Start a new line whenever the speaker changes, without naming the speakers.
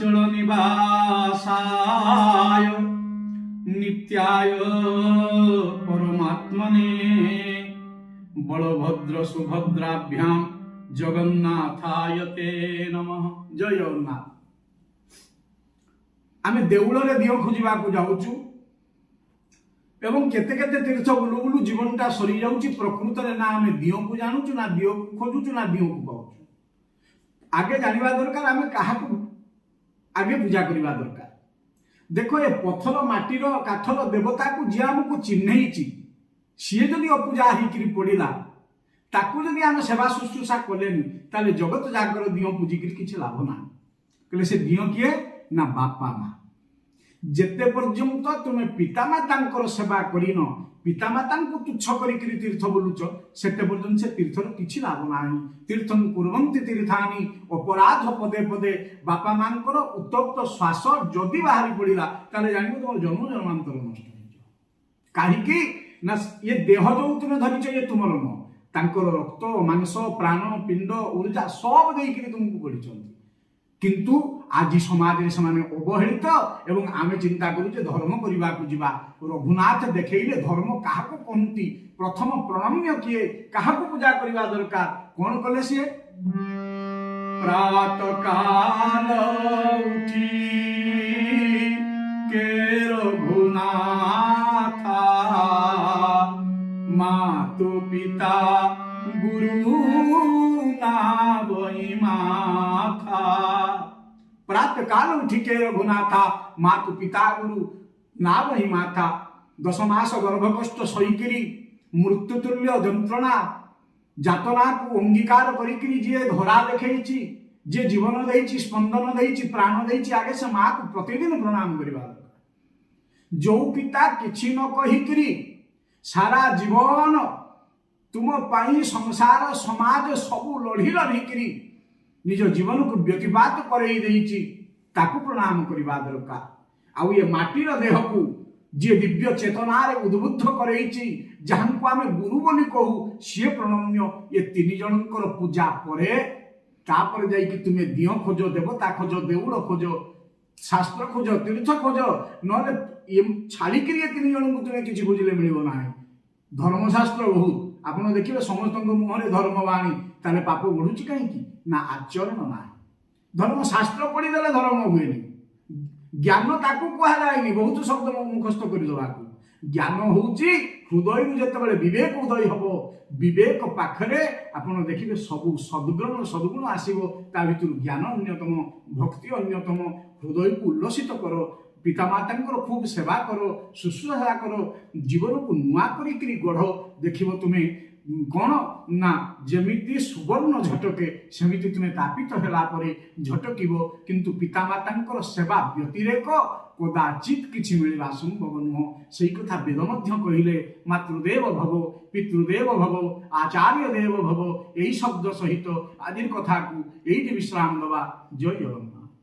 ନୀଳାଚଳ ନିବାସାୟ ନିତ୍ୟାୟ ପରମାତ୍ମନେ ବଳଭଦ୍ର ସୁଭଦ୍ରାଭ୍ୟାମ ଜଗନ୍ନାଥାୟ ତେ ନମଃ। ଜୟ ଜଗନ୍ନାଥ। ଆମେ ଦେଉଳରେ ଦିଅଁ ଖୋଜିବାକୁ ଯାଉଛୁ ଏବଂ କେତେ କେତେ ତୀର୍ଥ ବୁଲୁ ବୁଲୁ ଜୀବନଟା ସରିଯାଉଛି। ପ୍ରକୃତରେ ନା ଆମେ ଦିଅଁକୁ ଜାଣୁଛୁ, ନା ଦିଅଁକୁ ଖୋଜୁଛୁ, ନା ଦିଅଁକୁ ପାଉଛୁ। ଆଗେ ଜାଣିବା ଦରକାର ଆମେ କାହାକୁ ଆଗେ ପୂଜା କରିବା ଦରକାର। ଦେଖ, ଏ ପଥର, ମାଟିର, କାଠର ଦେବତାକୁ ଯିଏ ଆମକୁ ଚିହ୍ନେଇଛି, ସିଏ ଯଦି ଅପୂଜା ହେଇକିରି ପଡ଼ିଲା, ତାକୁ ଯଦି ଆମେ ସେବା ଶୁଶ୍ରୂଷା କଲେନି, ତାହେଲେ ଜଗତ ଜାଗର ଦିଅଁ ପୂଜିକିରି କିଛି ଲାଭ ନାହିଁ। କହିଲେ, ସେ ଦିଅଁ କିଏ? ନା ବାପା ମା। ଯେତେ ପର୍ଯ୍ୟନ୍ତ ତୁମେ ପିତାମାତାଙ୍କର ସେବା କରିନ, ପିତାମାତାଙ୍କୁ ତୁଚ୍ଛ କରିକିରି ତୀର୍ଥ ବୁଲୁଛ, ସେତେ ପର୍ଯ୍ୟନ୍ତ ସେ ତୀର୍ଥର କିଛି ଲାଭ ନାହିଁ। ତୀର୍ଥଂ କୁର୍ବନ୍ତି ତୀର୍ଥାନି ଅପରାଧ ପଦେ ପଦେ। ବାପା ମାଙ୍କର ଉତ୍ତପ୍ତ ଶ୍ୱାସ ଯଦି ବାହାରି ପଡ଼ିଲା, ତାହେଲେ ଜାଣିବ ତୁମର ଜନ୍ମ ଜନ୍ମାନ୍ତର ନଷ୍ଟ ହେଇଯିବ। କାହିଁକି ନା ଇଏ ଦେହ ଯୋଉ ତୁମେ ଧରିଛ, ଇଏ ତୁମର ନୁହଁ। ତାଙ୍କର ରକ୍ତ, ମାଂସ, ପ୍ରାଣ, ପିଣ୍ଡ, ଉର୍ଜା ସବୁ ଦେଇକିରି ତୁମକୁ ଗଢ଼ିଛନ୍ତି। କିନ୍ତୁ ଆଜି ସମାଜରେ ସେମାନେ ଅବହେଳିତ ଏବଂ ଆମେ ଚିନ୍ତା କରୁଛେ ଧର୍ମ କରିବାକୁ ଯିବା। ରଘୁନାଥ ଦେଖେଇଲେ ଧର୍ମ କାହାକୁ କହନ୍ତି, ପ୍ରଥମ ପ୍ରଣମ୍ୟ କିଏ, କାହାକୁ ପୂଜା କରିବା ଦରକାର। କଣ କଲେ ସିଏ? ପ୍ରାତ କାଳ ଉଠି କେ ରଘୁନାଥା, ମାତୁ ପିତା ଗୁରୁ ନାବଇ ମାଥା। ପ୍ରାତ କାଳ ଉଠି କେ ରଘୁନାଥା, ମାତୁ ପିତା ଗୁରୁ ନାବହି ମାଥା। 10 ମାସ ଗର୍ଭ କଷ୍ଟ ସହିକିରି, ମୃତ୍ୟୁତୁଲ୍ୟ ଯନ୍ତ୍ରଣା ଯାତନାକୁ ଅଙ୍ଗୀକାର କରିକିରି ଯିଏ ଧରା ଦେଖେଇଛି, ଯିଏ ଜୀବନ ଦେଇଛି, ସ୍ପନ୍ଦନ ଦେଇଛି, ପ୍ରାଣ ଦେଇଛି, ଆଗେ ସେ ମାକୁ ପ୍ରତିଦିନ ପ୍ରଣାମ କରିବା ଦରକାର। ଯୋଉ ପିତା କିଛି ନ କହିକିରି ସାରା ଜୀବନ ତୁମ ପାଇଁ ସଂସାର, ସମାଜ ସବୁ ଲଢ଼ି ଲଢ଼ିକିରି ନିଜ ଜୀବନକୁ ବ୍ୟତିପାତ କରେଇ ଦେଇଛି, ତାକୁ ପ୍ରଣାମ କରିବା ଦରକାର। ଆଉ ଏ ମାଟିର ଦେହକୁ ଯିଏ ଦିବ୍ୟ ଚେତନାରେ ଉଦ୍ବୁଦ୍ଧ କରେଇଛି, ଯାହାଙ୍କୁ ଆମେ ଗୁରୁ ବୋଲି କହୁ, ସିଏ ପ୍ରଣମ୍ୟ। ଏ ତିନି ଜଣଙ୍କର ପୂଜା ପରେ ତାପରେ ଯାଇକି ତୁମେ ଦିଅଁ ଖୋଜ, ଦେବତା ଖୋଜ, ଦେଉଳ ଖୋଜ, ଶାସ୍ତ୍ର ଖୋଜ, ତୀର୍ଥ ଖୋଜ। ନହେଲେ ଇଏ ଛାଡ଼ିକିରି ଏ ତିନି ଜଣଙ୍କୁ ତୁମେ କିଛି ଖୋଜିଲେ ମିଳିବ ନାହିଁ। ଧର୍ମଶାସ୍ତ୍ର ବହୁତ, ଆପଣ ଦେଖିବେ ସମସ୍ତଙ୍କ ମୁହଁରେ ଧର୍ମବାଣୀ। ତାହେଲେ ପାପ ବଢୁଛି କାହିଁକି? ନା ଆଚରଣ ନାହିଁ। ଧର୍ମଶାସ୍ତ୍ର ପଢିଦେଲେ ଧର୍ମ ହୁଏନି। ଜ୍ଞାନ ତାକୁ କୁହାଯାଏନି ବହୁତ ଶବ୍ଦ ମୁଖସ୍ଥ କରିଦେବାକୁ। ଜ୍ଞାନ ହଉଛି ହୃଦୟରୁ ଯେତେବେଳେ ବିବେକ ଉଦୟ ହବ, ବିବେକ ପାଖରେ ଆପଣ ଦେଖିବେ ସବୁ ସଦ୍ଗୁଣ ସଦ୍ଗୁଣ ଆସିବ। ତା ଭିତରୁ ଜ୍ଞାନ ଅନ୍ୟତମ, ଭକ୍ତି ଅନ୍ୟତମ। ହୃଦୟକୁ ଉଲ୍ଲସିତ କର, ପିତାମାତାଙ୍କର ଖୁବ୍ ସେବା କର, ଶୁଶ୍ରୂଷା କର, ଜୀବନକୁ ନୂଆ କରିକିରି ଗଢ଼। ଦେଖିବ ତୁମେ କ'ଣ ନା ଯେମିତି ସୁବର୍ଣ୍ଣ ଝଟକେ, ସେମିତି ତୁମେ ତାପିତ ହେଲା ପରେ ଝଟକିବ। କିନ୍ତୁ ପିତାମାତାଙ୍କର ସେବା ବ୍ୟତିରେକ କଦାଚିତ କିଛି ମିଳିବା ସମ୍ଭବ ନୁହଁ। ସେଇ କଥା ବେଦ ମଧ୍ୟ କହିଲେ, ମାତୃଦେବ ଭବ, ପିତୃଦେବ ଭବ, ଆଚାର୍ଯ୍ୟ ଦେବ ଭବ। ଏହି ଶବ୍ଦ ସହିତ ଆଜିର କଥାକୁ ଏଇଠି ବିଶ୍ରାମ ଦେବା। ଜୟ ଜଗନ୍ନାଥ।